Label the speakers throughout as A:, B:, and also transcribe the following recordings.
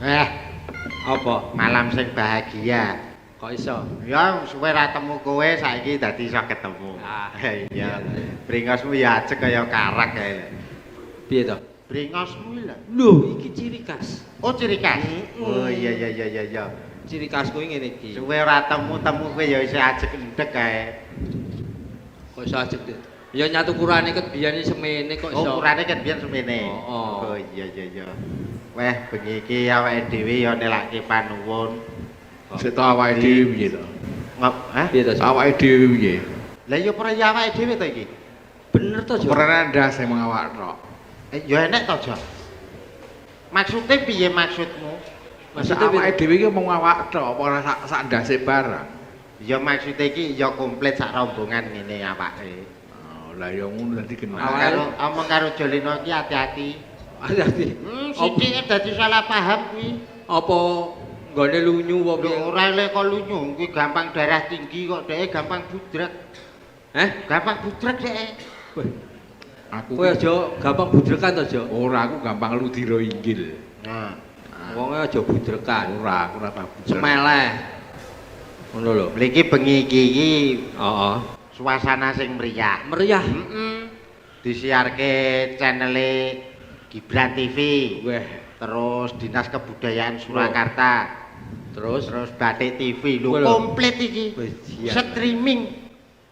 A: Eh,
B: Apa?
A: Malam sing bahagia.
B: Kok iso?
A: Ya suwe ra temu kowe, saiki dadi iso ketemu.
B: Ah,
A: iya. Bringosmu ya ajeg kaya karak kae.
B: Piye to?
A: Bringosmu lho.
B: Lho, iki ciri khas.
A: Oh, ciri khas.
B: Mm-mm.
A: Oh, iya iya iya iya iya.
B: Ciri khasku ngene iki.
A: Suwe ora temu-temu kowe ya isih ajeg endek kae.
B: Kok iso ajeg to? Ya nyatu ukurane ket biyen semene kok iso.
A: Oh, ukurane ket biyen semene.
B: Oh.
A: Oh, iya iya iya. Weh, bengi iki awake dhewe ya nelake panuwun.
C: Sik to, awake dhewe piye to?
A: Ngop, hah?
B: Piye to? Jo?
C: Awake dhewe piye?
A: Lah ya ora ya awake dhewe to iki.
B: Bener to, Jo?
C: Ora ndas sing awak tok.
A: Eh, ya enek to, Jo. Maksudnya piye maksudmu?
B: Maksudnya piye?
C: Awake dhewe iki mung awak tok apa ora sak sak ndase barang?
A: Ya maksudnya iki ya komplit sak rombongan ngene awake.
C: Oh, lah ya ngono dadi kena.
B: Awake-
A: Karo omong karo Jolino iki hati-hati.
B: Hati-hati.
A: Sithike dadi salah paham kuwi.
B: Apa nggone lunyu apa
A: Lho,
B: piye?
A: ora le kok lunyu, kuwi gampang darah tinggi kok dheke gampang budrek.
B: Heh?
A: Gampang budrek dheke.
B: Weh,
C: Aku
B: kowe aja gampang budrekan to, Jo?
C: Ora, aku gampang ludira inggil.
A: Nah,
B: Wonge aja budrekan.
C: Ora, aku ora tau budrek.
B: Semeleh. Ngono lho.
A: Mriki bengi iki iki
B: Heeh.
A: suasana sing meriah.
B: Meriah.
A: Heeh. Disiarke channele Gibran TV.
B: Weh,
A: Terus Dinas Kebudayaan Surakarta,
B: terus
A: terus Batik TV. Lho,
B: Wah, lho.
A: komplit iki.
B: Wis, iya.
A: Streaming.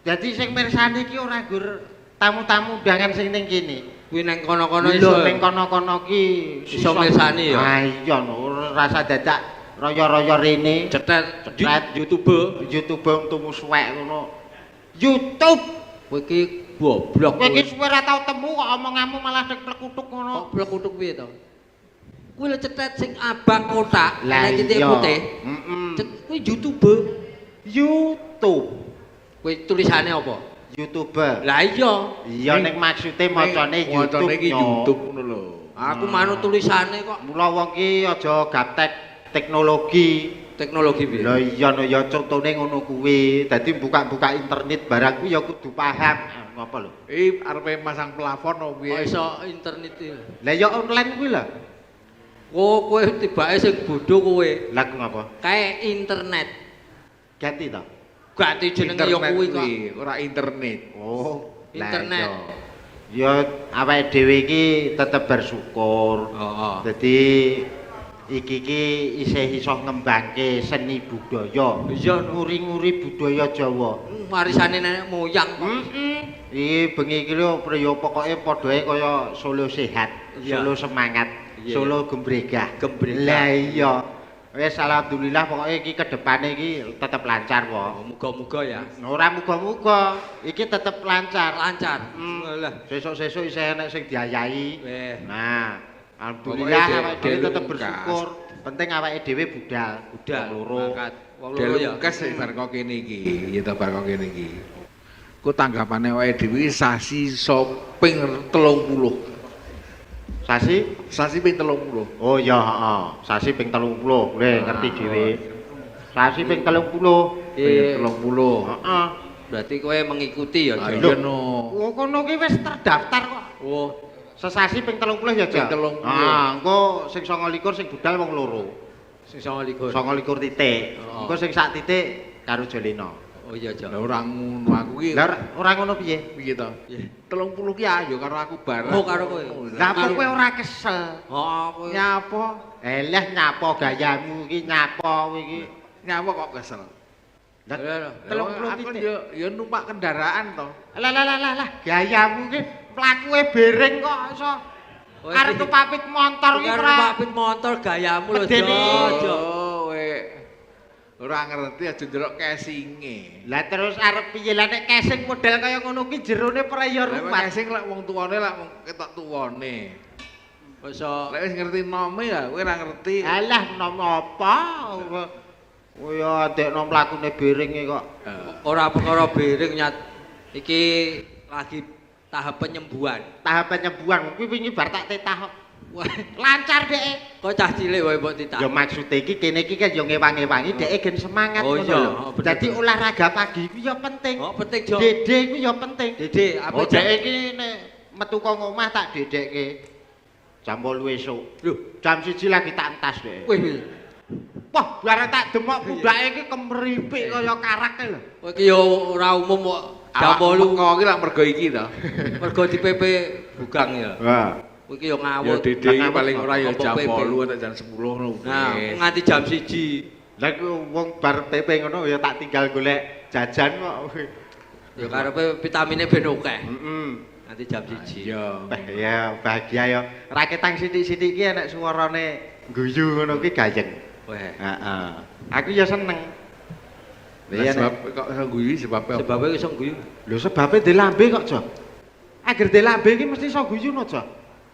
A: Jadi sing mirsani iki ora gur tamu-tamu undangan sing ning kene.
B: Kuwi nang kono-kono
A: Lho,
B: iso.
A: ning kono-kono ki
B: Iso mirsani ya?
A: Ah iya no, rasa dadak royo-royo rene.
B: Cetet.
A: Cetet.
B: YouTube.
A: YouTube untumu suwek ngono. YouTube.
B: Kowe iki goblok.
A: Kowe iki suwe ora tau temu kok omonganmu malah tek plekutuk ngono.
B: Kok plekutuk piye to? Kuwi lho cetet sing abang kotak,
A: Lah
B: nek titik
A: iya.
B: putih.
A: Heeh.
B: Cet kuwi YouTube.
A: YouTube.
B: Kuwi tulisane apa?
A: YouTuber.
B: Lah iya.
A: Iya, ning maksude macane YouTube.
C: Macane iki
A: nyo.
C: YouTube ngono lho.
B: Aku manut tulisane kok.
A: Mula wong ki aja gaptek teknologi.
B: Teknologi piye?
A: Lah iya no, ya contone ngono kuwi. Dadi buka-buka internet barang kuwi ya kudu paham. Ah, ngopo lho?
C: Iki arepe masang plafon opo
B: Kok
C: piye?
B: iso internet iki?
A: Lah ya online kuwi lho.
B: Oh, kowe tibake sing bodho kowe.
A: Lah ku ngapa?
B: Kae internet.
A: Ganti to.
B: Ganti jenenge ya
C: Internet
B: kuwi kok.
C: Ora internet.
A: Oh, lah
B: Internet.
A: iya. Ya awake dhewe iki tetep bersyukur.
B: Heeh.
A: Dadi iki iki isih iso ngembangke seni budaya.
B: Iya, no.
A: Nguri-nguri budaya Jawa.
B: Warisane nenek moyang kok.
A: Heeh. Iki bengi iki lho ya pokoke padhae kaya Solo sehat,
B: Iya.
A: Solo semangat,
B: Iya.
A: Solo gembregah.
B: Gembregah.
A: Lah iya. Wis alhamdulillah pokoke iki kedepane iki tetep lancar
B: Oh,
A: kok.
B: muga-muga ya.
A: Ora muga-muga, iki tetep lancar.
B: Lancar.
A: Hmm.
B: Lah.
A: Sesuk-sesuk isih enek sing diayahi.
B: Weh,
A: Nah, alhamdulillah
C: Pokoke
A: awake dhewe tetep
C: delungkas.
A: bersyukur. Penting awake dhewe budal.
B: budal
A: Wong loro.
B: mangkat. Wong loro ya.
C: Delungkes sik bar kok kene iki, ya to bar kok kene iki. Ku tanggapane awake dhewe sasi so ping 30.
A: Sasi?
C: Sasi ping 30.
A: Oh iya, heeh. Sasi ping 30, le ngerti dhewe. Sasi ping 30.
C: Ping
B: Eh,
C: 30.
A: Heeh.
B: Berarti kowe mengikuti ya,
C: Ah,
B: Jo.
C: iya no.
A: Oh, kono ki wis terdaftar kok.
B: Oh,
A: Sesasi ping 30 ya, Jo.
C: Ping 30.
A: Ah, engko sing 29 sing budal wong loro.
B: Sing 29.
A: 29 titik.
B: Oh.
A: Engko sing sak titik karo Jolino.
B: Oh iya, Jo.
C: Lah ora ngono aku ki.
A: Lah ora ngono piye?
C: Piye to?
B: Piye?
C: 30 ki ayo karo aku bareng.
B: Oh, karo kowe.
A: Lah apa kowe ora kesel?
B: Oh, kowe.
C: Nyapa?
A: Eleh, nyapa gayamu iki, nyapa kowe iki?
C: Nyapa kok kesel?
A: Lah
B: Lah,
A: 30
C: Aku
A: titik.
C: yo yo numpak kendaraan to.
A: Lah lah lah lah lah, gayamu iki mlakuke bereng kok iso
B: Oh,
A: arep
B: iki.
A: numpak pit motor iki
B: Arep
A: ora.
B: numpak pit motor gayamu lho, Jo.
A: Medeni.
B: Jo.
C: Oh, we. Ora ngerti aja ndelok casinge.
A: Lah terus arep piye lah nek casing model kaya ngono ki jerone ora ya
C: Lah
A: ruwet.
C: casing lek wong tuane lek wong ketok tuwane.
B: Kok iso
C: Lek wis ngerti nome ya kowe ora ngerti.
A: Alah, nom apa? Oh ya adekno mlakune bering kok.
C: Eh,
B: ora perkara bering nyat. Iki lagi tahap penyembuhan.
A: Tahap penyembuhan kuwi wingi bar tak tetah kok.
B: Wah,
A: Lancar dhek.
B: kok cah cilik wae mbok titah.
A: Ya maksude iki kene iki kan ya ngewang-ewangi dhek gen semangat
B: Oh
A: ngono
B: iya,
A: lho.
B: oh, bener,
A: Dadi
B: bener.
A: olahraga pagi kuwi ya penting.
B: Oh, penting, Jo.
A: Dede kuwi ya penting.
B: Dede, apa
A: Oh, dhek iki nek metu kok ngomah tak dedekke. Jam 8 esuk.
B: Lho,
A: Jam 1 lagi tak entas dhek.
B: wih.
A: Wah, bareng tak demok budake iki kemripik kaya karak kae lho.
B: Kowe iki ya ora umum kok jam
C: Awakmu
B: 8
C: meko iki lak mergo iki to.
B: mergo di PP bugang ya.
A: Wah.
B: Kowe iki ya
C: Ya
B: ngawur.
C: Dede iki paling ora ya
B: Apa
C: jam
B: PP?
C: 8 atau jam 10 ngono.
B: Nah,
C: Wis.
B: nganti jam 1.
A: Lah iku wong bar PP ngono ya tak tinggal golek jajan kok.
B: Ya karepe vitamine ben akeh.
A: Heeh.
B: Nganti jam 1.
C: Iya.
A: Bah, ya bahagia ya. Raketang sithik-sithik iki enek suarane guyu ngono ki gayeng.
B: Weh,
A: Heeh. Aku ya seneng.
C: Lah
A: Iya
C: sebab kok iso guyu sebab apa?
B: sebabe iso guyu.
A: Lho sebabe dhe lambe kok, Jo. Agar dhe lambe iki mesti iso guyu no, Jo.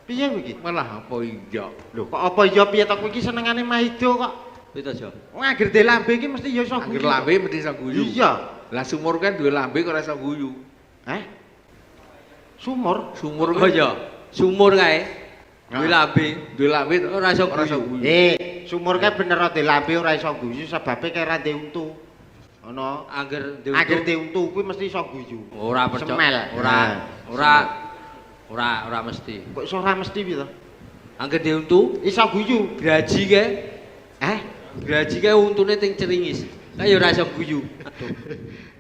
A: Piye kowe iki?
C: Malah apa iya?
A: Lho kok apa iya piye to kowe iki senengane maido kok.
B: Piye to, Jo?
A: Wong agar dhe lambe iki mesti ya iso
C: Angger
A: guyu.
C: lambe mesti iso guyu.
A: Iya.
C: Lah sumur kan duwe lambe kok ora iso guyu.
A: Eh? Sumur?
C: Sumur
B: Oh
C: kan
B: iya, sumur kae. Duwe
A: Nah.
B: lambe.
C: duwe lambe to,
B: Ora iso
C: ora iso
B: guyu.
C: guyu.
A: Eh, sumur kae bener dhe lambe ora iso guyu sebabe kae ora ndek untu. Ngono.
B: Angger duwe
A: Agar dhe untu kuwi mesti iso guyu.
B: Ora percaya.
A: Semel.
B: Ora,
A: Nah.
B: ora, ora, ora mesti.
A: Kok iso ora mesti piye to?
B: Angger duwe untu,
A: Iso guyu.
B: graji kae,
A: Eh?
B: graji kae untune ting ceringis. Kae ya ora iso guyu. Aduh.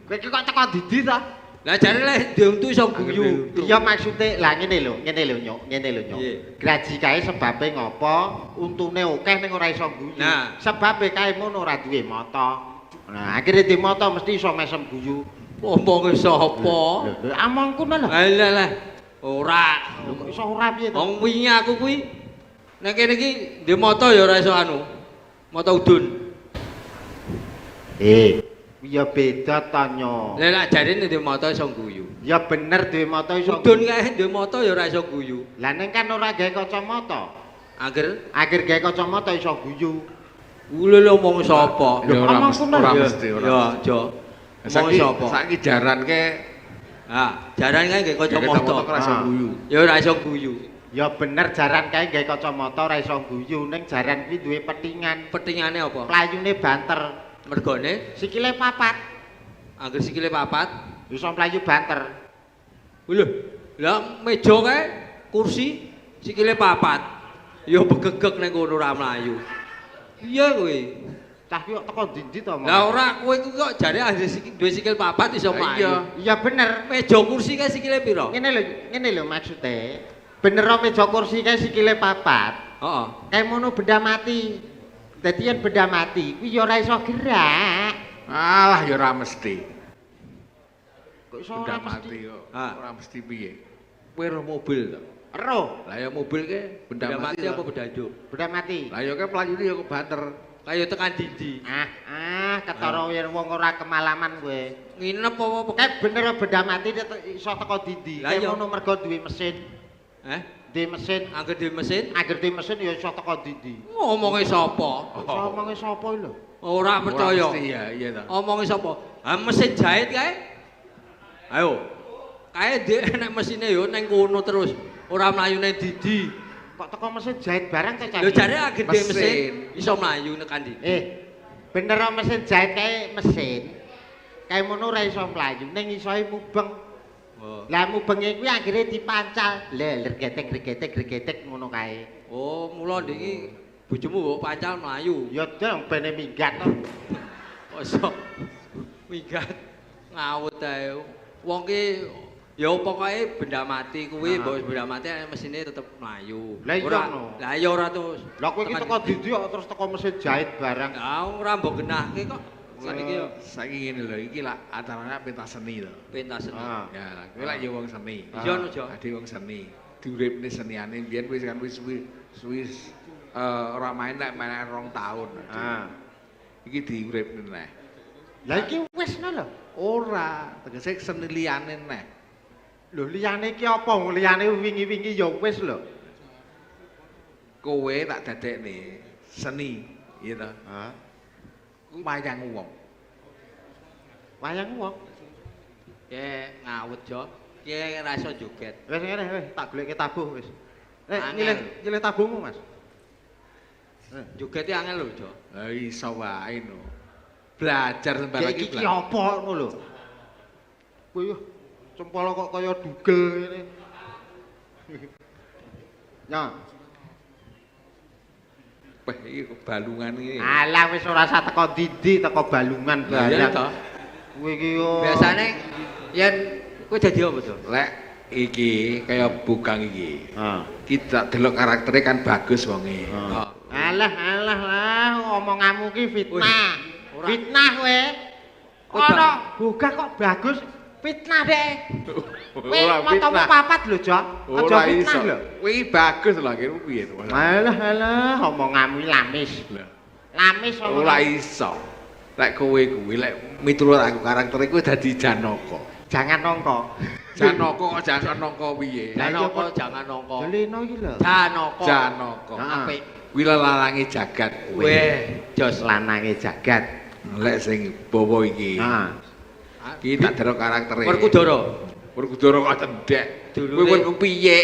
A: Kowe iki kok teko didi ta?
B: Lah jare lek duwe untu iso
C: Angger
B: guyu.
C: duwe untu.
A: Iya maksude lah ngene lho, ngene lho nyok, ngene lho nyok.
B: Piye?
A: Graji kae sebabe ngopo? Untune akeh ning ora iso guyu.
B: Nah.
A: Sebabe kae mono ora duwe mata. Nah, akhire duwe mata mesti iso mesem guyu.
B: Omonge sapa?
A: Lho, lho, amongku lho.
B: Lah lah lah. Ora.
A: Lho kok iso ora piye to?
B: Wong wingi aku kuwi nek kene iki ndek mata ya ora iso anu. Mata udun.
A: Eh, ya beda ta nyok.
B: Lah lak jare ndek mata iso guyu.
A: Ya bener duwe mata iso.
B: Udun kae ndek mata ya ora iso guyu.
A: Lah ning kan ora gawe kacamata.
B: Angger
A: Akhir gawe kacamata iso guyu.
B: Lho lho omong sapa?
C: Ya ora
A: Omongku
C: mesti,
A: lho.
C: ora
B: Ya,
C: mesti ora.
B: Ya, Jo. Omong
C: Saiki
B: sapa?
C: saiki jaran ke
B: Ha, jaran kae nggih
C: kacamata
B: kacamata.
C: ora iso
A: Ah.
C: guyu.
B: Ya ora iso guyu.
A: Ya bener jaran kae gawe kacamata ora iso guyu ning jaran kuwi duwe petingan.
B: Petingane apa?
A: Playune banter.
B: Mergone
A: Sikile papat.
B: angger sikile papat.
A: Iso mlayu banter.
B: Lho, lah meja kae kursi sikile papat. Ya begegeg ning kono ora mlayu. Piye kowe?
A: Cah ki kok teko ndi-ndi to, Mas?
B: Lah ora kowe iku kok jare angger sikil duwe sikil papat iso
C: Lah
B: mlayu.
C: iya.
A: Ya bener.
B: Meja kursi kae sikile pira?
A: Ngene lho maksude. Bener meja kursi kae sikile papat.
B: Heeh.
A: Kae mono benda mati. Dadi yen benda mati kuwi ya ora iso gerak.
C: Alah ya ora mesti.
A: Kok iso
C: Benda
A: ora mesti?
C: mati kok.
B: Ah.
C: Ora mesti piye. Kowe roh mobil to.
A: Ero,
C: Lah ya mobil ke benda,
B: Benda mati
C: to.
B: apa benda hidup?
A: benda mati.
C: Lah ya ke playune ya kok banter.
B: Kaya tekan dindi.
A: Ah, ah, ketara yen wong ora kemalaman kowe.
B: Nginep apa apa?
A: Kae bener benda mati iso teko dindi.
B: Lah
A: Kae
B: iya.
A: ngono mergo duwe mesin.
B: Eh,
A: Duwe mesin,
B: angger duwe mesin
A: angger duwe mesin ya iso teko dindi.
B: ngomonge sapa?
A: Iso omonge sapa iki lho?
B: Ora percaya.
C: Ora mesti ya, iya to.
B: Omonge sapa? Ha mesin jahit kae. Ayo. Kae ndek enek mesine yo ning kono terus. Ora mlayu ning didi.
A: Kok teko mesin jahit barang to, Cah?
B: Lho jare angger duwe mesin
C: Mesin.
B: iso mlayu nekan dindi.
A: Eh, bener mesin jahit kae mesin. Kae ngono ora iso mlayu, ning isoe mubeng.
B: Oh.
A: Lah mubenge kuwi akhire dipancal. Lah regetek regetek regetek ngono kae.
B: Oh, mula ndek iki bojomu mbok pancal mlayu.
A: Ya dong bene minggat to.
B: Masa minggat ngawut ae. Wong ki ya pokoke benda mati kuwi
A: Ah.
B: mbok benda mati mesine tetep mlayu.
A: Lah iya
B: Ora-
A: no.
B: Lah iya ora terus.
A: Lah kowe iki teko dindi kok terus teko mesin jahit barang.
B: Lah ora mbok genahke kok. Saniki yo
C: Saiki ngene lho, iki lak acarane pentas seni to.
B: pentas seni.
A: Ah.
C: Ya, kowe lak ya wong seni.
B: Iya no, Jo.
C: Ade wong seni. Diuripne seniane biyen wis kan wis suwi suwi ora main lek main 2 tahun.
A: Ah.
C: Iki diuripne neh.
A: Lah iki wis no lho.
C: Ora, tegese seni liyane neh.
A: Lho liyane iki apa? Wong liyane wingi-wingi ya wis lho.
C: Kowe tak dadekne seni, iya to.
A: Hah?
C: Wayang wong.
A: Wayang wong.
B: Ki ngawut Jo. Ki ora iso joget.
A: Wis ngene wis tak goleke tabuh wis. Eh
B: Angel.
A: nyilih nyilih tabuhmu, Mas.
B: Jogete angel lho, Jo.
C: Lah iso wae no. Belajar sembarang
A: Ya iki
C: iki
A: ki apa ngono lho. Kowe yo cempolo kok kaya dugel ngene. Ya.
C: Wah, iki balungan iki.
A: Alah wis ora usah teko ndi-ndi, teko balungan
C: Lah iya
A: barang.
C: to.
A: Kowe iki yo.
B: Biasane yen kowe dadi apa to?
C: Lek iki kaya Bogang iki.
A: Heeh.
C: Kita delok karaktere kan bagus wonge.
A: Heeh. Alah alah lah omonganmu ki fitnah.
B: Ora.
A: Fitnah kowe.
B: Kowe
A: Ana Bogang kok bagus, fitnah deh. Kowe
C: Ora
A: matamu
C: fitnah.
A: papat lho, Jok. Aja
C: Ora
A: fitnah
C: iso.
A: lho.
C: Kuwi bagus lho kira piye to?
A: Alah alah omonganmu iki lamis.
C: Lah,
A: Lamis
C: ora
A: omonganmu.
C: iso. Lek kowe kuwi lek miturut aku karaktere kuwi dadi Janaka.
A: Jangan nongko.
C: Janaka kok jangan nongko piye?
A: Lah iya,
B: Janaka
A: kok-
B: jangan nongko.
A: Jeleno iki lho.
B: Janaka.
C: Janaka.
A: Heeh.
B: Apik.
C: Kuwi lelalange jagat kowe.
B: Weh, jos.
A: Lanange jagat.
C: Lek sing bawa iki.
A: Heeh.
C: Iki tak delok karaktere.
B: Werkudara.
C: Werkudara kok cendhek.
B: Dulure.
C: Kowe werku piye?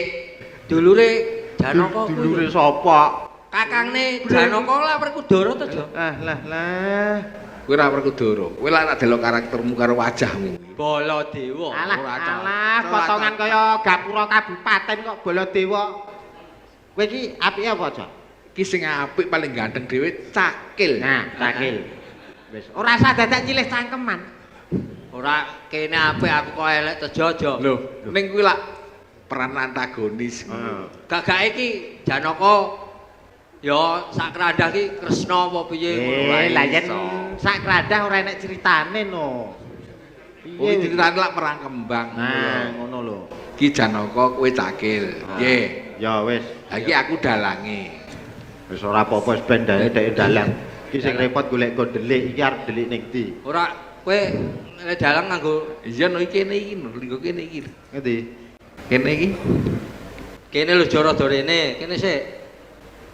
B: Dulure Janaka kuwi.
A: Dulure sapa?
B: Kakangne Janaka lah Werkudara to, Jo.
A: Lah lah lah.
C: Kowe ora Werkudara. Kowe lak tak delok karaktermu karo wajahmu.
B: Baladewa.
A: Alah
C: ora cocok.
A: alah potongan kaya gapura kabupaten kok Baladewa. Kowe iki apike apa, Jok?
C: Iki sing apik paling ganteng dhewe Cakil.
A: Nah, cakil. Wis, ora usah dadak nyilih cangkeman.
B: Ora kene apik aku kok elek to, Jo, Jo.
C: Lho, ning kuwi lak peran antagonis.
B: Gagake iki Janaka ya sak kerandah ki Kresna apa piye ngono
A: Eh, lah yen
C: iso.
A: sak kerandah ora enek ceritane no. Piye?
C: Kuwi ceritane lak perang kembang.
A: Nah, ngono lho.
C: Ki Janaka kowe Cakil. Nggih.
A: Ya wis,
C: Lah iki aku dalange.
A: wis ora apa-apa wis ben dae dhek dalang. Iki sing repot golek nggon delik iki arep delik ning ndi?
B: Ora kowe nek dalang nganggo
C: Iya no iki kene iki no, linggo kene iki.
A: Ngendi?
C: Kene iki.
B: kene lho Jo rada rene, kene sik.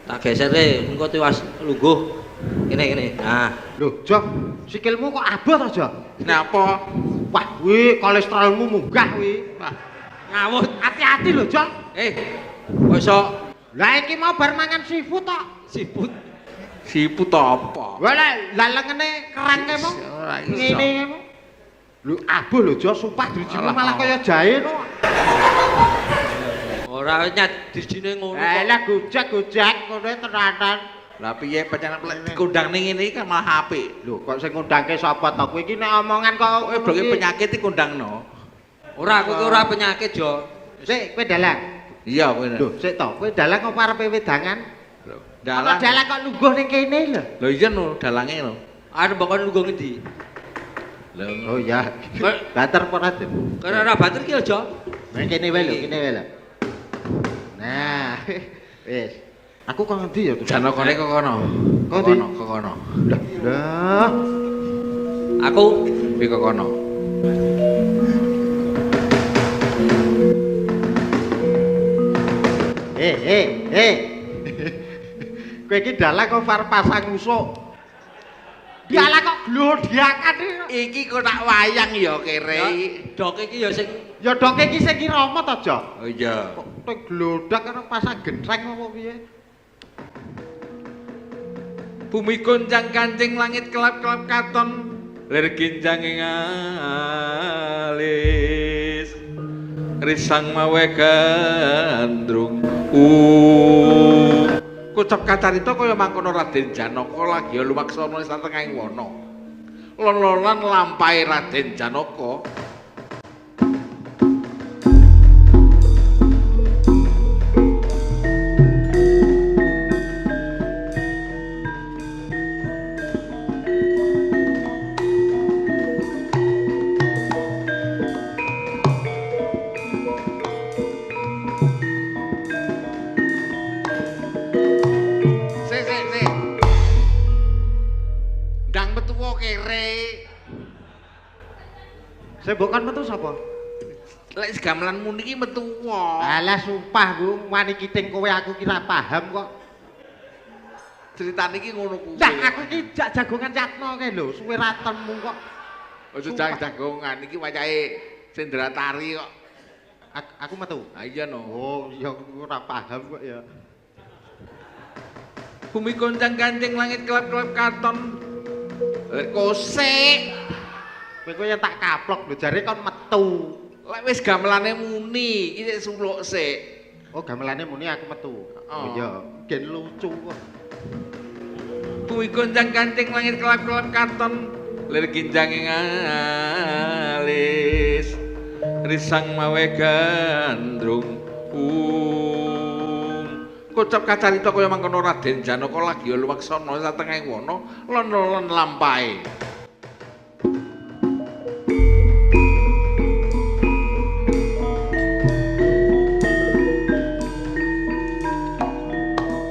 B: Tak gesere engko tiwas lungguh. Kene kene. Nah,
A: Lho, Jo, sikilmu kok aboh to, Jo?
C: Napa?
A: Wah, kuwi kolesterolmu munggah kuwi.
C: Wah,
B: ngawut.
A: Hati-hati lho, Jo.
B: Eh, kok iso
A: Lah iki mau bar mangan seafood tok.
B: siput
C: siput apa?
A: Wah, lah lengene kerang kae mau.
C: Ora iso.
A: Ngene kae mau. Lho, aboh lho, Jo, sumpah drijimu
C: Alah,
A: malah kaya jahe no.
B: Ora nyat dijine ngono kok.
A: Lah gojek-gojek ngono tenanan.
C: Lah piye pancen lek dikundang ning ngene iki kan malah apik.
A: Lho, kok sing ngundangke sapa to? Kowe iki nek omongan kok
C: Kowe bloke penyakit dikundangno.
B: Ora aku ki ora penyakit, Jo.
A: Sik, kowe dalang.
C: Iya kowe.
A: Lho, sik to, kowe dalang apa arepe wedangan?
C: Lho,
A: Dalang
C: dalang.
A: dalang kok lungguh ning kene lho.
C: Lho iya no, dalange no.
B: Arep mbok kon lungguh ngendi?
C: Lho.
A: Oh iya.
B: Kok
A: Bater apa ora, Den?
B: kok ora bater ki lho, Jo.
A: Nang kene wae lho, kene wae lho. Nah, wis. Aku kok ngendi ya?
C: Janakane kok kono.
A: Kok
C: Kok
A: ndi?
C: kono, kok kono.
A: Lah, lah.
B: Aku
C: Kuwi kok kono.
A: Eh, eh, eh. Kowe iki dalang kok far pasang usuk. Dalang kok glodhakan iki.
C: Iki kotak wayang ya kere.
B: Dok iki ya sing
A: Ya doke iki sing kirama to, Jo?
C: Oh iya.
A: Kok tek glodak karo pasang gentreng apa piye?
C: Bumi goncang kancing langit kelap-kelap katon lir ginjang ing alis risang mawe gandrung Kocap kacarita kaya mangkono Raden Janaka lagi lumaksana ing satengahing wana. Lon-lonan lampahe Raden Janaka. Sik sik sik. Ndang metuwa kere.
A: Sing mbok kon metu sapa?
C: Lek gamelan muni iki metuwa.
A: Alah sumpah, Bu, wani kiting kowe aku ki ra paham kok.
C: Ceritane iki ngono kuwi.
A: Lah aku iki jak jagongan Yatno kae lho, suwe ra temu kok.
C: Aja jagongan iki wayahe sendratari kok.
A: Aku metu.
C: Ha iya no.
A: Oh, iya aku ora paham kok ya.
C: Bumi goncang kancing langit kelap-kelap katon. Lek kosek,
A: Kowe kowe yang tak kaplok lho, jare kon metu.
C: lek wis gamelane muni, iki sik suluk sik.
A: Oh, gamelane muni aku metu.
C: Oh.
A: Oh iya, gen lucu kok.
C: Bumi gonjang kancing langit kelap-kelap katon lir ginjang ing alis risang mawe gandrung kocap kacarita kaya mangkono Raden Janaka lagi lumaksana satengahing wana lon-lon lampahe.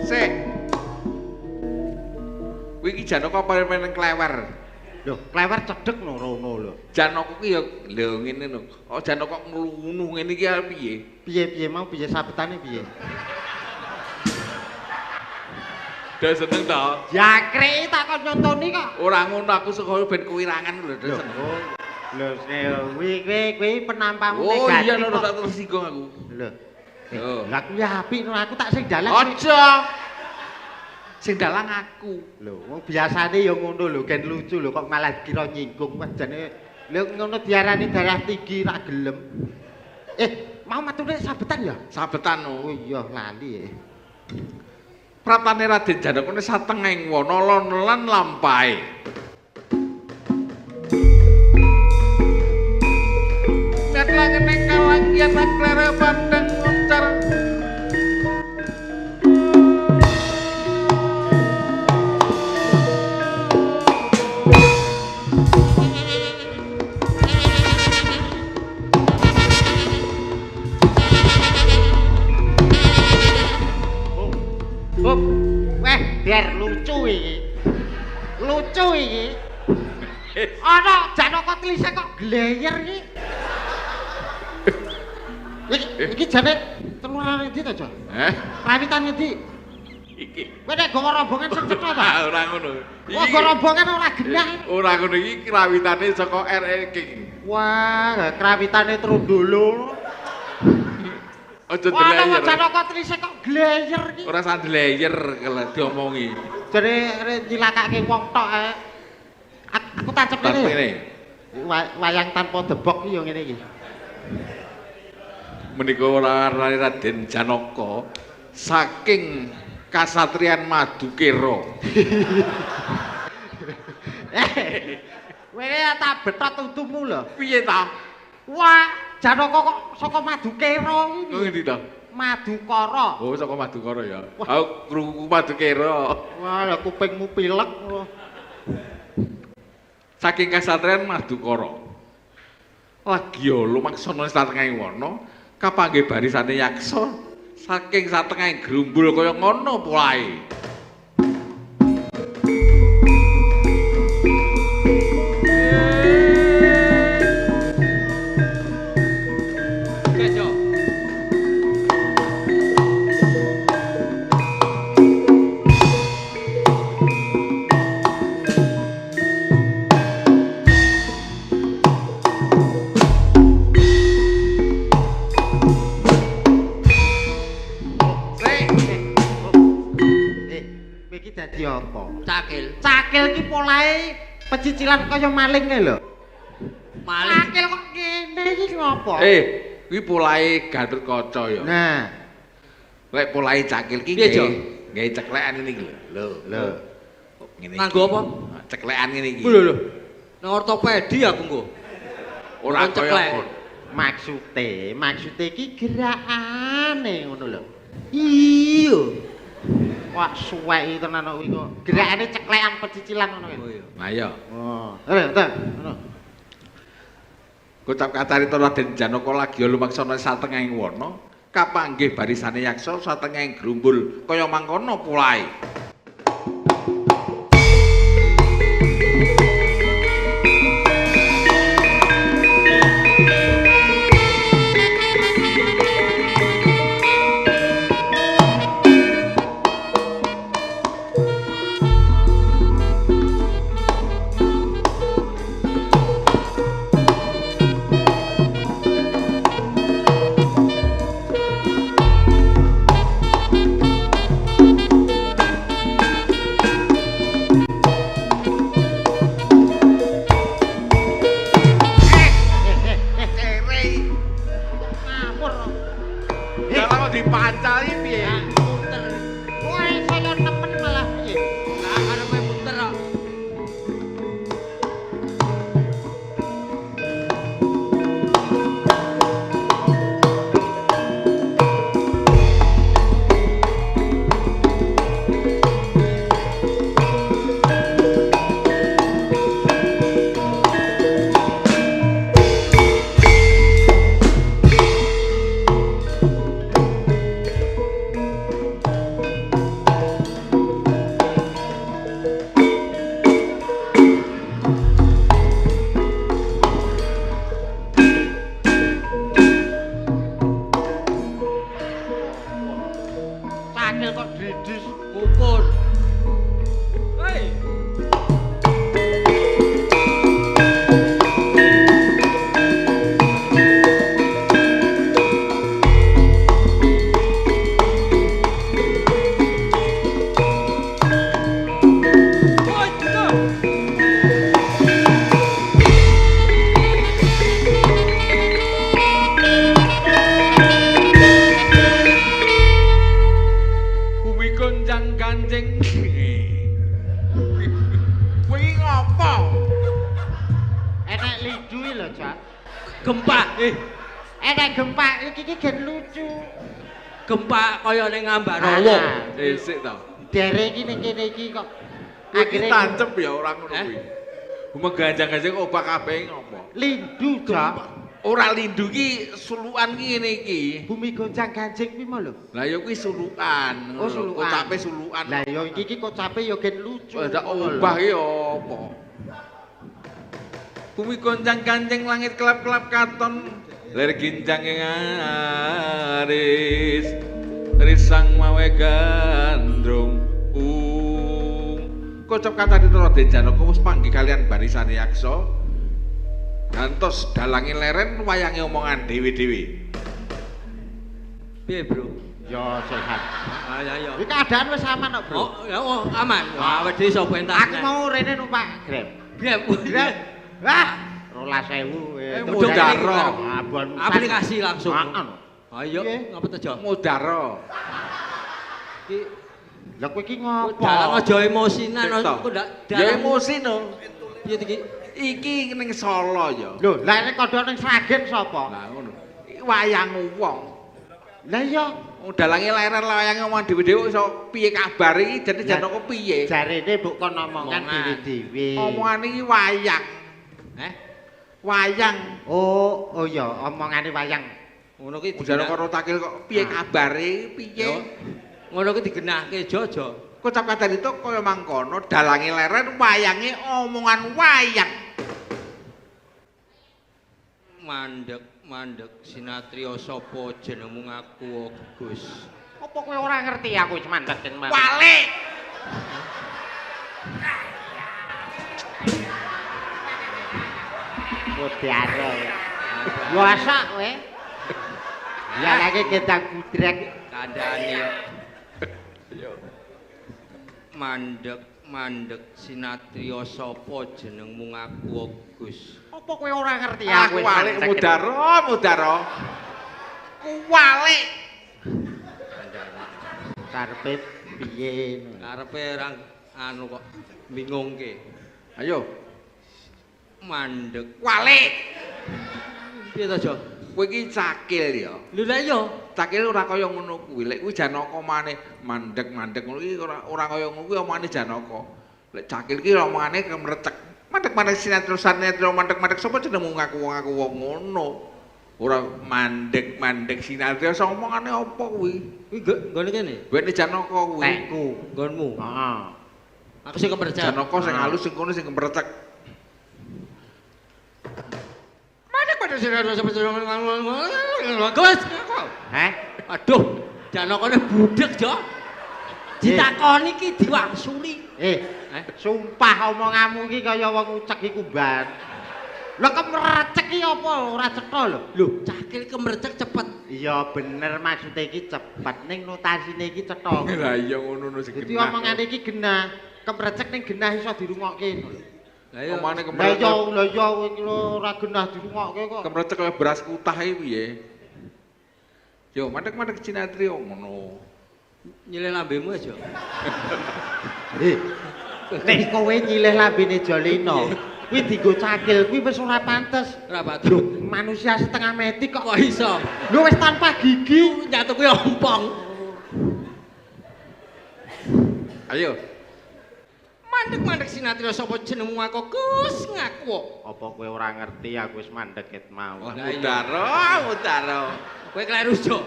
C: Sik. Kuwi iki Janaka apa meneng klewer?
A: Lho, klewer cedhek no rono lho.
C: Janaka ki ya lho ngene lho. Oh Janaka nglunu ngene iki arep piye?
A: Piye-piye mau piye sabetane piye?
C: Dah seneng ta?
A: Jakrek tak kon nyontoni kok.
C: Ora ngono aku saka ben kuwirangan lho dah seneng.
A: Lho, kuwi kuwi kuwi penampamu
C: Oh
A: negatif.
C: iya lho tak tersinggung aku.
A: Lho.
C: Lho.
A: Lah kuwi apik no aku tak sing dalang.
C: Aja. Sing dalang aku.
A: Lho, wong biasane ya ngono lho, gen lucu lho kok malah kira nyinggung wah jane lho ngono diarani darah tinggi ra gelem. Mau matune sabetan ya?
C: Sabetan
A: Oh iya lali ya.
C: Pratane Raden Janaka ne satengahing wana lon-lan lampahe. Nek langene kalangyan aklere pandang nguncar.
A: Weh, biar lucu iki. Lucu iki. Ana Janaka telise kok gleyer iki. Iki jane telurane ndi to, Jo?
C: Heh?
A: Rawitan ngendi?
C: Iki.
A: Kowe nek gawa rombongan sing cetha ta?
C: Ora ngono.
A: Wah, gawa rombongan ora genah.
C: Ora ngono iki krawitane saka RE King.
A: Wah, krawitane trundolo.
C: Aja
A: Wah, ana
C: deleyer.
A: Janaka telise kok gleyer iki.
C: Ora usah deleyer kalau diomongi.
A: Jane nyilakake wong tok ae. Aku tancep
C: Ngene.
A: ngene. Wayang tanpa debok iki ya ngene iki.
C: Menika ora Raden Janaka saking kasatriyan Madukara.
A: Kowe tak betot untumu lho.
C: Piye ta?
A: Wah, Janaka kok saka Madukara iki.
C: Ngendi ta?
A: Madukara.
C: Oh, saka Madukara ya. Aku krungu Madukara.
A: Wah, lha kupingmu pilek.
C: Saking kasatriyan Madukara. Lagi lumaksana satengahing wana kapanggih barisane yaksa saking satengahing grumbul kaya ngono polahe.
B: Oke, Jo.
C: Sik.
A: Kowe iki dadi apa?
B: Cakil.
A: Cakil iki polahe pecicilan kaya maling kae lho.
B: Maling.
A: Cakil kok ngene iki ngopo?
C: Kuwi polahe Gatotkaca ya.
A: Nah,
C: Lek polahe cakil ki
B: Piye, Jo?
C: gawe ceklekan ini iki lho. Lho.
A: Lho.
C: Ngene iki.
B: Nganggo apa?
C: Ceklekan ngene iki.
B: Lho lho. Nang ortopedi aku nggo.
C: Ora
B: Kon
C: kaya
B: ceklek.
C: ngono.
A: Maksude iki gerakane ngono lho.
B: Iya.
A: Wah, suweki tenan kok kuwi kok. Gerakane ceklekan pecicilan ngono
B: Oh
A: kuwi.
B: iya.
C: Nah iya.
A: Oh, ta, ngono.
C: Kocap kacarita Raden Janaka lagi lumaksana satengahing wana kapanggih barisane yaksa satengahing grumbul kaya mangkono polahe. genjing. Kowe iki ngopo?
A: Enek lidu iki lho, Cak.
B: Gempa.
A: Enek gempa iki iki gen lucu.
B: Gempa kaya ning Ambarawa.
C: Sik to.
A: Dere iki ning kene iki kok
C: akhire tancep ya ora ngono kuwi. Meganjang-ganjing obah kabeh ngopo?
A: Lindu, Cak.
C: Ora lindu iki sulukan ki ngene iki.
A: Bumi goncang-ganjing kuwi mau lho.
C: Lah ya kuwi sulukan.
A: Oh, sulukan.
C: Kocape sulukan.
A: Lah ya iki iki kocape ya gen lucu.
C: Lah obah iki apa? Bumi goncang-ganjing langit kelap-kelap katon ler ginjang ing aris risang mawe gandrung ung. Kocap kata Raden Janaka wis panggih kalian barisane yaksa. Gantos dalange leren wayange omongan dhewe-dhewe.
B: Piye, Bro?
A: Ya sehat.
B: Ah ya ya.
A: Iki keadaan wis aman kok, Bro.
B: Oh, ya oh, aman. Wah, awake dhewe iso pentas.
A: Aku mau rene numpak Grab.
B: Grab.
A: Grab. Wah, 12.000.
C: Mudaro.
B: Aplikasi langsung.
A: Heeh.
B: Ayo, ngapa to, Jo?
C: Mudaro.
B: Iki
A: lha kowe iki ngopo?
B: Dalang aja emosinan, kok ndak.
C: Ya emosi no.
B: Piye iki?
C: Iki ning Solo ya.
A: Lho, lah nek kandha ning Sragen sapa?
C: Lah ngono. Iki wayang wong.
A: Lah iya,
C: dalange leren wayange omongan dhewe-dhewe iso piye kabar iki jane Janaka piye?
A: Jarene mbok kon omongan dhewe-dhewe.
C: Omongan iki wayang.
B: Eh?
C: Wayang.
A: Oh, oh iya, omongane wayang.
B: Ngono ki
C: Janaka karo takil kok piye kabare piye?
B: Ngono ki digenahke aja.
C: Kocap kadarita kaya mangkono dalange leren wayange omongan wayang.
B: Mandek mandek sinatriya sapa jenengmu ngaku Gus.
A: Apa kowe ora ngerti aku wis mandek ken mari.
C: Walik.
A: Mudaro. Yo asak kowe. Ya lagi ketang gudrek
B: kandhane yo. Mandek mandek sinatriya sapa jenengmu ngaku Gus.
A: Apa kowe ora ngerti aku wis
C: walik mudaro mudaro. Kuwalik.
B: Kandhane.
A: Karepe piye?
B: Karepe ora anu kok bingungke.
C: Ayo.
B: Mandek
C: walik.
B: Piye to, Jo?
C: Kowe iki cakil ya.
B: Lho lah iya,
C: cakil ora kaya ngono kuwi. Lek kuwi Janaka maneh mandek-mandek ngono iki ora kaya ngono kuwi omongane Janaka. Lek cakil iki omongane kemrecek. Mandek-mandek sinetron sinetron mandek-mandek sapa jenengmu ngaku-ngaku wong ngono. Ora mandek-mandek sinetron omongane apa kuwi?
B: Kuwi nggone kene.
C: Wene Janaka kuwi.
A: Tekku
B: nggonmu.
A: Heeh.
B: Aku sing kemrecek.
C: Janaka sing halus sing kono sing kemrecek.
B: Gus.
A: Heh?
B: Aduh, Janakane budhek, Jo. Ditakoni iki diwangsuli.
A: Sumpah omonganmu iki kaya wong ucek iku ban. Lha kemrecek iki apa ora cetha lho?
B: Lho, cakil kemrecek cepet.
A: Iya bener maksude iki cepet ning notasine iki cetha.
C: Lah iya ngono no sing
A: genah. Dadi omongane iki genah, kemrecek ning genah iso dirungokke ngono lho.
B: Lah iya
C: omongane kemrecek.
A: Lah iya kowe iki lho ora genah dirungokke kok.
C: Kemrecek kaya beras kutah iki piye? Yo mandek-mandek sinatri ngono.
B: Nyilih lambemu aja.
A: Nek kowe nyilih lambene Jolino, kuwi dienggo cakil, kuwi wis ora pantes.
B: Ora pantes.
A: Manusia setengah mati kok
B: kok iso.
A: Lho wis tanpa gigi,
B: nyatu kuwi ompong.
C: Ayo.
B: Mandek-mandek sinatria sapa jenengmu aku Gus ngaku.
A: Apa kowe ora ngerti aku wis mandek ket mau.
C: Mudaro, mudaro.
B: Kowe kleru, Jo.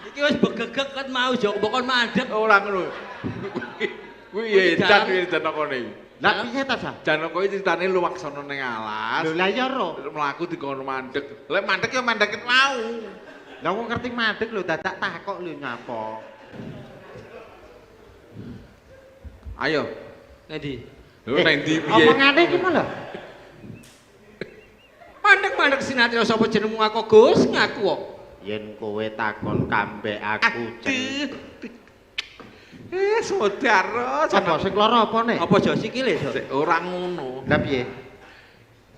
B: Iki wis begegek ket mau, Jo, mbok kon mandek.
C: Ora ngono. Kuwi ya edan kuwi Janakane.
A: Lah piye ta, Sa?
C: Janaka iki critane luwaksana ning alas.
A: Lho lah iya ro.
C: Mlaku dikon mandek. Lek mandek ya mandek mau.
A: Lah wong ngerti mandek lho dadak takok lho nyapa.
C: Ayo.
B: Ngendi?
C: Lho nang ndi piye?
A: Omongane iki lho.
B: Mandek-mandek sinatria sapa jenengmu aku Gus ngaku kok.
A: Yen kowe takon kambek aku jeneng.
C: Saudara,
A: sapa sing lara apa ne?
B: Apa jo sikile, Jo?
C: Ora ngono.
A: Lah piye?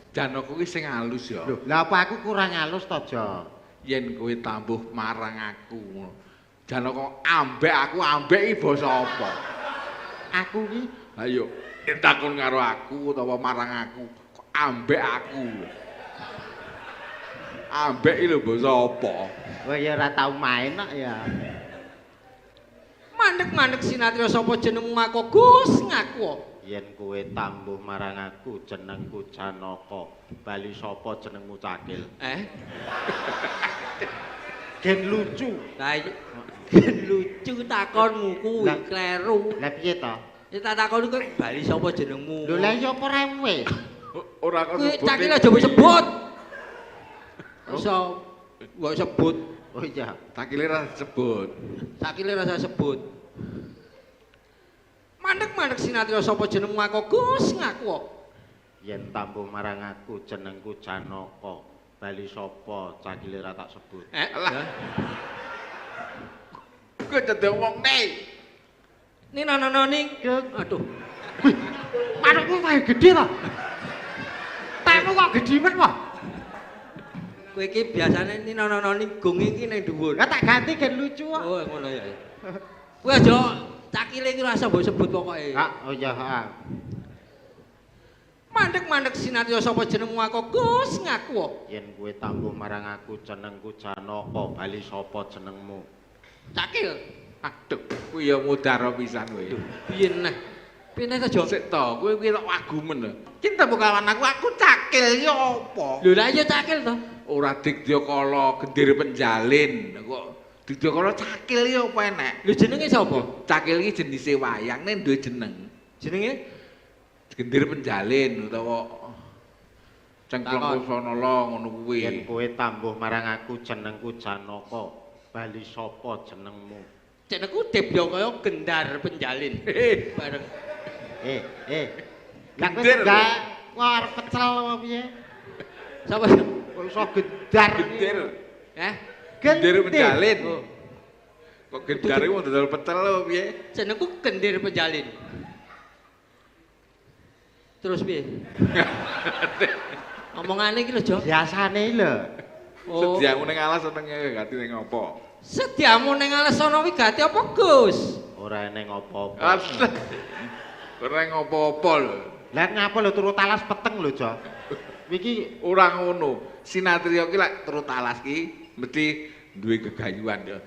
C: Janaka kuwi sing halus ya.
A: Lho, lah apa aku kurang halus to, Jo?
C: Yen kowe tambuh marang aku ngono. Janaka ambek aku ambek iki basa apa?
A: Aku ki
C: Ayo, takon karo aku utawa marang aku, kok ambek aku. Ambek iki lho basa apa?
A: Kowe ya ora tau main kok ya.
B: Mandek-mandek sinatria sapa jenengmu ngaku Gus ngaku.
A: Yen kowe tambuh marang aku jenengku Janaka. Bali sapa jenengmu Cakil?
B: Eh?
A: Gen lucu.
B: Lah lucu takonmu kuwi kleru.
A: Lah piye to?
B: Ya tak takoni kowe bali sapa jenengmu?
A: Lho lah ya apa ora wis?
C: Ora kok
B: Kuwi Cakil aja mbok sebut. Iso mbok sebut.
A: Oh iya,
C: Cakile ora disebut.
B: Cakile ora sebut. Mandek-mandek sinatria sapa jenengmu ngaku Gus ngaku.
A: Yen tambuh marang aku jenengku Janaka. Bali sapa Cakile ora tak sebut.
B: Eh,
C: Alah. Kowe dadi wong ne.
B: Nina ning. Aduh.
A: Wih, manukmu wae gedhe to. Tekmu kok gedhe men wae.
B: Kowe iki biasane nina ning gong iki ning dhuwur.
A: Lah tak ganti gen lucu kok.
B: Oh, ngono ya. Kowe aja Cakile iki ora mbok sebut pokoke.
A: Ah, oh iya, heeh.
B: Mandek-mandek sinatria sapa jenengmu aku Gus ngaku.
A: Yen kowe tambuh marang aku jenengku Janaka, bali sapa jenengmu?
B: Cakil.
C: Aduh, kuwi ya mudara pisan kowe.
B: Piye neh? Piye neh ta, Jo?
C: Sik to, kowe kuwi tok wagumen lho. Cinta bukawan aku, aku cakil ya apa?
B: Lho lah iya cakil to.
C: Ora Digdayakala gendir penjalin. Kok Digdayakala cakil ya apa enek?
B: Lho jenenge sapa?
C: Cakil iki jenise wayang nek duwe jeneng.
B: Jenenge
C: Gendir penjalin utawa Cengklong Kusanala ngono kuwi.
A: Yen kowe tambuh marang aku jenengku Janaka, bali sapa jenengmu?
B: Jenengku Debya kaya gendar penjalin. Bareng.
A: Lah kowe enggak arep pecel apa piye?
B: Sapa?
A: Kok iso gendar?
C: Gendir.
B: Eh?
C: Gendir penjalin.
B: Oh.
C: Kok gendar iku dodol pecel apa piye?
B: Jenengku Gendir penjalin. Terus piye? Omongane iki lho, Jo.
A: Biasane lho.
B: Oh.
C: Sediamu ning alas senenge gati ning apa?
B: Sediamu ning alas ana wigati apa, Gus?
A: Ora eneng apa-apa.
C: Ora eneng apa-apa lho.
A: Lah ngapa lho turut alas peteng lho, Jo? Iki
C: ora ngono. Sinatria ki lek turut alas ki mesti duwe gegayuhan ya.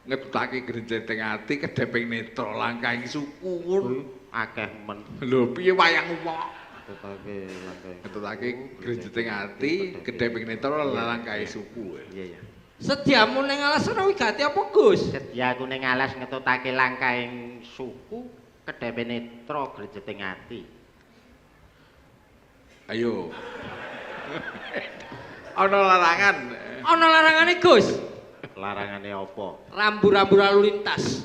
C: Ngetutake grenceteng ati kedheping netra langkahing suku ngono.
A: Akeh men.
C: Lho piye wayang wong?
A: Ngetutake langkahing.
C: Ngetutake grenceteng ati kedheping netra langkahe suku.
A: Iya ya.
B: Sediamu ning alas ana wigati apa, Gus?
A: Sediaku ning alas ngetutake langkahing suku kedhepe netra grenceteng ati.
C: Ayo. Ana larangan.
B: Ana larangane, Gus.
A: Larangane apa?
B: Rambu-rambu lalu lintas.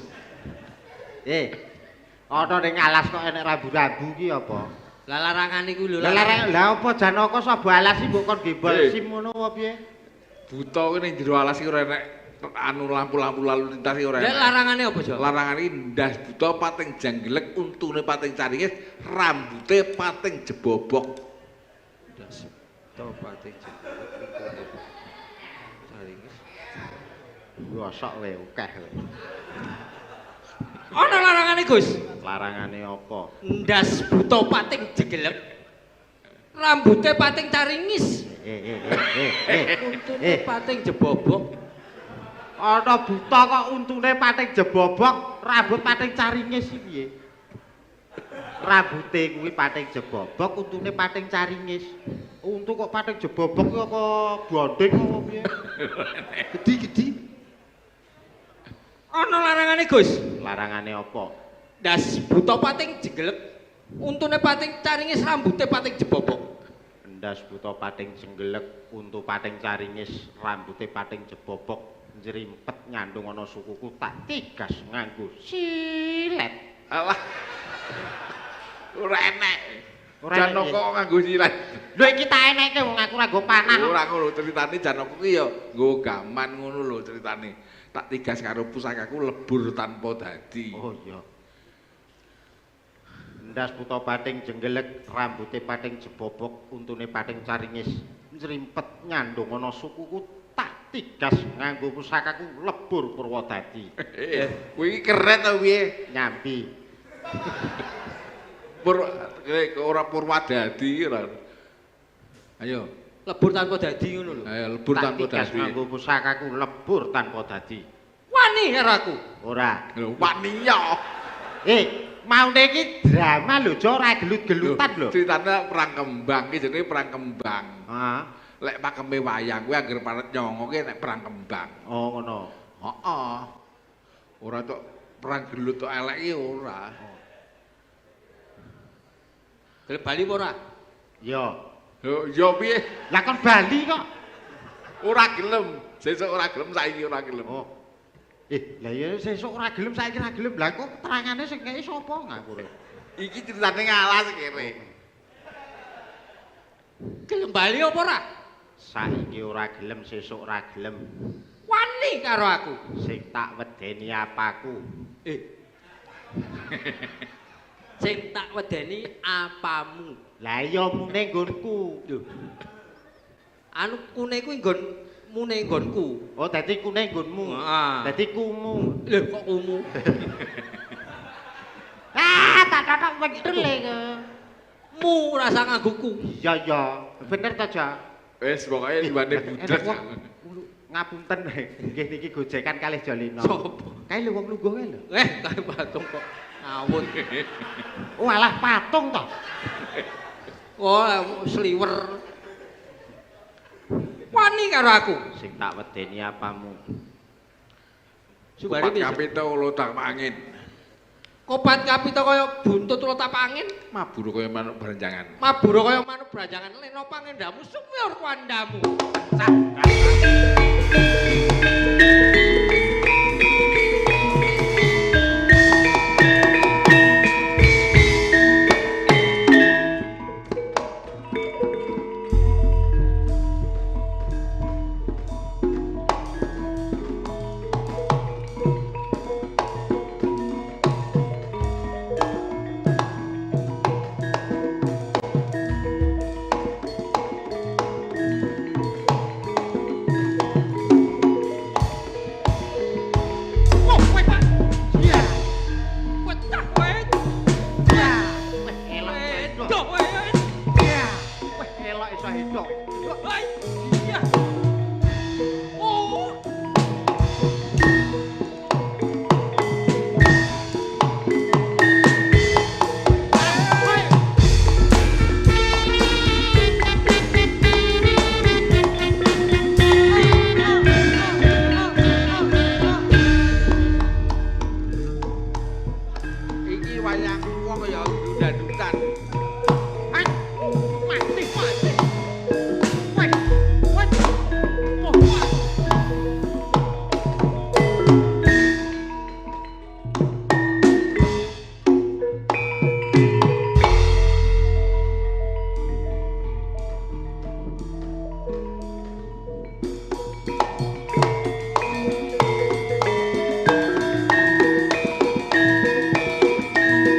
A: Ana ning alas kok enek rambu-rambu ki apa?
B: Lah larangane kuwi lho.
A: Lah larang lah apa Janaka saba alas iki mbok kon gembol sim ngono apa piye?
C: Buta kuwi ning jero alas iki ora enek anu lampu-lampu lalu lintas iki ora enek.
B: Lah larangane apa, Jo?
C: Larangane iki ndas buta pating janggelek, untune pating caringis, rambute pating jebobok.
B: Ndas buta pating janggelek, untune caringis.
A: Gosok kowe akeh kowe.
B: Ana larangane, Gus.
A: Larangane apa?
B: Ndas buta pating jegelek. Rambute pating caringis. Untune pating jebobok.
A: Ana buta kok untune pating jebobok, rambut pating caringis iki piye? Rambute kuwi pating jebobok, untune pating caringis. Untu kok pating jebobok kuwi apa bonding apa piye? Gedhi-gedhi.
B: Ana larangane, Gus.
A: Larangane apa?
B: Ndas buta pating jenggelek, untune pating caringis, rambute pating jebobok.
A: Ndas buta pating jenggelek, untu pating caringis, rambute pating jebobok, njrimpet nyandung ana sukuku tak tigas nganggo silet.
C: Alah. Ora enek. Janaka nganggo silet.
A: Lho iki tak enekke wong aku ora nggo panah.
C: Ora ngono critane Janaka ki ya nggo gaman ngono lho critane. Tak tigas karo pusakaku lebur tanpa dadi.
A: Oh iya. Ndas buta pating jenggelek, rambute pating jebobok, untune pating caringis, njrimpet nyandung ana sukuku tak tigas nganggo pusakaku lebur Purwodadi.
C: Kuwi iki keren ta piye?
A: Nyambi.
C: Pur ora Purwadadi ora. Ayo,
B: Lebur tanpa dadi ngono lho.
C: ayo lebur
A: Tak
C: tanpa
A: tigas
C: dadi.
A: nganggo pusakaku lebur tanpa dadi.
B: Wani karo aku.
A: Ora.
C: Lho, waniya.
A: Eh, maune iki drama lho, Jo, ora gelut-gelutan lho.
C: Ceritane perang kembang iki jenenge perang kembang.
A: Heeh.
C: Lek pakeme wayang kuwi anggere paret nyongo ki nek perang kembang.
A: Oh, ngono.
C: Heeh. Ora tok perang gelut tok elek iki ora.
B: Gelem bali apa ora?
A: Yo.
C: Lho, ya piye?
A: Lah kon bali kok.
C: Ora gelem. Sesuk ora gelem, saiki ora gelem.
A: Oh. Eh, lah ya sesuk ora gelem, saiki ora gelem. Lah kok keterangane sing kei sapa ngawur.
C: Iki ceritane ngalas kene.
B: Gelem bali apa ora?
A: Saiki ora gelem, sesuk ora gelem.
B: Wani karo aku.
A: Sing tak wedeni apaku?
B: Eh. Sing tak wedeni apamu?
A: Lah iya mune nggonku.
B: Lho. Anu kune kuwi nggon mune nggonku.
A: Oh, dadi kune nggonmu.
B: Heeh.
A: Dadi kumu.
B: Lho kok kumu?
A: Ah, tak totok wendel iku.
B: Mu rasa nganggoku.
A: Iya, iya. Bener ta, Ja?
C: Wis pokoke liwane
A: Enak
C: budrek.
A: wong. Ngapunten. Nggih niki gojekan kalih Jolino.
B: Sopo?
A: Kae lho wong lungguh kae lho.
B: Eh, kae patung kok ngawur.
A: Oh, alah patung to.
B: Oh, sliwer. Wani karo aku.
A: Sing tak wedeni apamu?
B: Subari
C: Kopat
B: piye?
C: kapita ulo tak angin.
B: Kopat kapita kaya buntut ulo tapak angin,
C: Mabur kaya manuk beranjangan.
B: mabur kaya manuk branjangan lena pangendamu sumyor kuandamu.
A: Cah.
B: Oh, kowe Pak.
A: Iya.
B: Wetah kowe.
A: Iya. Weh, elok iso
B: Wedok kowe.
A: Iya. Weh, elok iso hedok.
B: Hai, iya. Oh.
C: Iki wayang wong kaya dudan-dudan.
A: Hai, mati mati. Weh, weh. Oh, wah.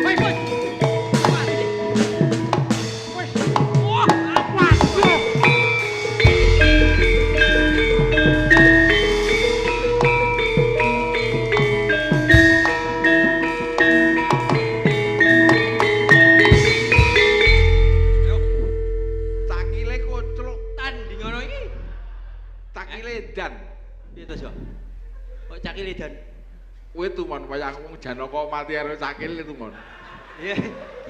A: Weh, weh. Mati. Weh.
B: Wah,
A: Waduh.
C: Cakile kocluk,
B: tanding ngono iki.
C: cakile edan.
B: Piye to, Sok? Kok cakile dan?
C: Kowe tumon wayang wong Janaka mati karo cakil tumon.
B: Ya,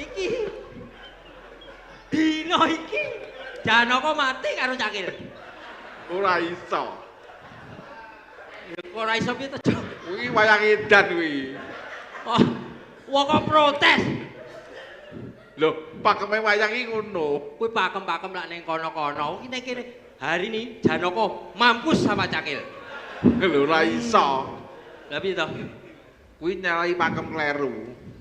B: iki. Dino iki Janaka mati karo cakil.
C: Ora iso.
B: Ya kok ora iso piye to, Jok?
C: Kuwi wayang edan kuwi.
B: Oh, wong kok protes.
C: Lho, pakeme wayang iki ngono.
B: Kuwi pakem-pakem lak ning kono-kono. Iki ning kene hari ini Janaka mampus sama cakil.
C: Lho ora iso.
B: Lah piye to?
C: Kuwi nyalahi pakem kleru.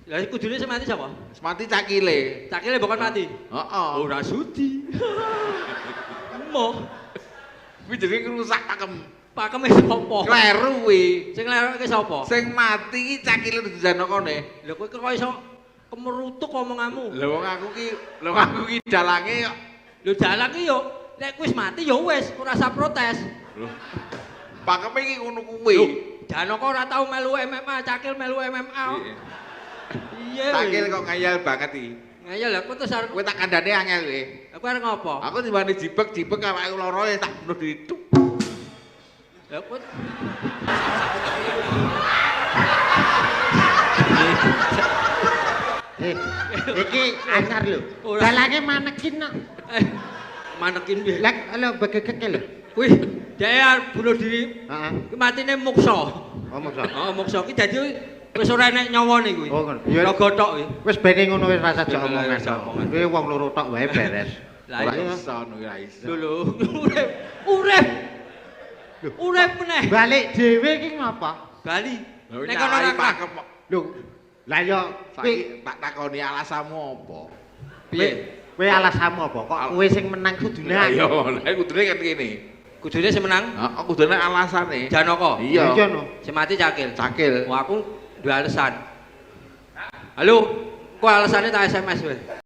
B: Lah kudune sing mati sapa?
C: Wis mati cakile.
B: Cakile bukan mati.
C: Heeh.
B: Ora sudi. Moh,
C: Kuwi jenenge ngrusak pakem.
B: pakeme sapa?
C: Kleru kuwi.
B: Sing nglerokke sapa?
C: Sing mati iki cakile Janakane.
B: Lho kowe kok iso kemerutuk omonganmu.
C: Lho wong aku ki, lho wong aku ki dalange kok.
B: Lho dalang ki yo nek wis mati yo wis ora usah protes.
C: Lho. Pakeme iki ngono kuwi.
B: Lho, Janaka ora tau melu MMA, Cakil melu MMA.
C: Iya.
B: Iya.
C: Cakil kok ngeyel banget iki.
B: Ngeyel lah, aku terus arep
C: Kowe tak kandhane angel kowe.
B: Aku arep ngopo?
C: Aku timbane jibek-jibek awake loro ya tak bunuh diri. Tuk.
B: Lah kowe
A: Eh, iki anyar lho.
B: Ora.
A: Dalange manekin kok.
B: Eh, manekin piye?
A: Lah lho begegek lho.
B: Kuwi dhek arep bunuh diri.
A: Heeh.
B: Kuwi matine muksa.
A: Oh, muksa.
B: Oh, muksa ki dadi wis ora enek nyawane kuwi.
A: Oh, ngono. Ya.
B: Raga tok kuwi.
A: Wis bene ngono wis rasa jak
B: Bener,
A: omongan.
B: rasa omongan.
A: Kuwi wong loro tok wae beres.
B: Lah
C: Ora
B: iya.
C: iso no, ora iso.
B: Lho lho, urip. Urip. Urip meneh.
A: Balik dhewe iki ngapa?
B: Bali.
C: Lho,
B: Nek kono ora
C: nyalai pakem kok.
A: Lho, lah ya kowe
C: Saiki tak takoni alasanmu apa?
B: Piye?
A: kowe alasanmu apa? Kok kowe sing menang kudune
C: Lah
A: aku.
C: iya, lah kudune kan kene.
B: Kudune sing menang
C: Heeh, kudune alasane.
B: Janaka.
C: Iya.
A: Iya no.
B: Sing mati Cakil.
C: Cakil.
B: Wah, aku duwe alasan. Halo, kok alasane tak SMS wis.